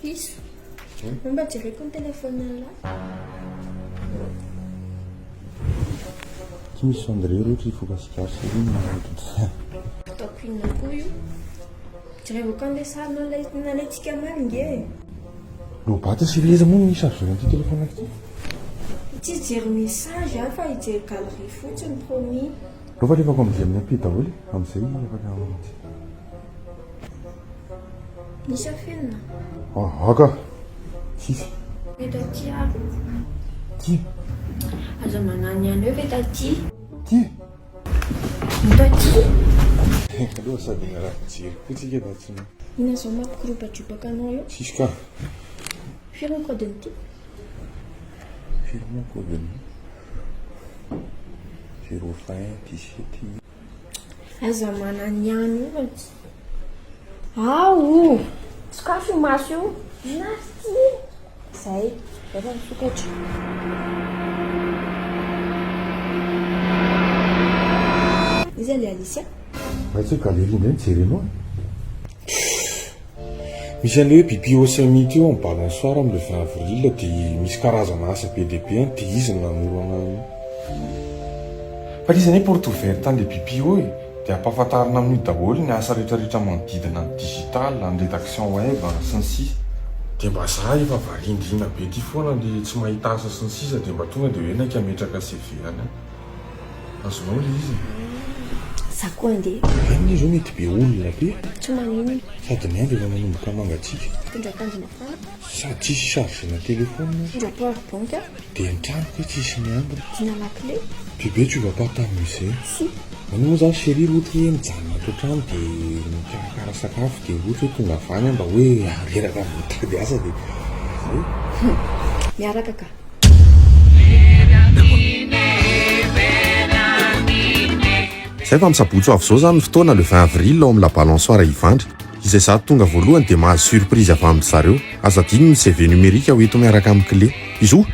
Diso. Mba jereko ny téléphone an'lah. Tsy misy cendrier ohatra hifoka sigara sy iny na Ataoko inona koa io? Jerevako an'ilay sary nalaintsika omaly nge e. Lobaty sy iza moa no ni-chargeur an'ity téléphone ity? Tsy hijery message aho fa hijery galerie fotsiny promis. Aleo fa alefako amin'izay amin'ny api daholo e, amin'izay afaka mamonjy. Misy afenina? Aha ka! Tsisy. Veta aty ary. Ty. Aza manany ihany hoe veta aty. Ty. Veta aty. Aloha sady miara-mijery koa tsika fa tsy. Inona izao mampikoropatropaka anao eo? Tsisy ka. Firy ny code-n'ity? Firy moa ny code-n'io? 0 20 17. Aza mananiany io fa tsy. Ao! Sokafy io maso io. Inona ary ity? Zay, efa misokatra. Iza le Alicia? Raha tsy hoe galerie indray no jerenao e. Misy an'ilay hoe BPO Summit io amin'ny Balançoire amin'ny le 20 avril dia misy karazana asa be dia be any dia izy no nanoro anah an'io. Fa ilay izy anie porte ouverte an'ilay BPO e, dia ampahafantarina amin'io daholo ny asa rehetrarehetra manodidina ny digital, ny rédaction web, sy ny sisa. Dia mba za efa variandriana be ty foana le tsy mahita asa sy ny sisa dia mba tonga dia hoe naika hametraka CV any aho. Azonao le izy e. Za koa andeha. Any anie zao mety be olona be. Tsy maninona. Sady ny andro efa manomboka mangatsiaka. Mitondra akanjo mafana. Sady tsisy chargena téléphone. Mitondra power bank aho. Dia ny trano kay tsisy miambina. Dina la clé. Bebe tu vas pas t'amuser. Si. Anao moa zany chérie raha ohatra hoe mijanona ato an-trano dia mikarakara sakafo dia ohatra hoe tonga avy any aho mba hoe reraka avy mitady asa dia zay. Miaraka ka. Zay fa amin'ny sabotsy ho avy izao zany ny fotoana le 20 avril ao amin'ny La Balançoire Ivandry. Izay zato tonga voalohany dia mahazo surprise avy amin-dry zareo. Aza adino ny CV numérique ho ento miaraka amin'ny clé. Bisous!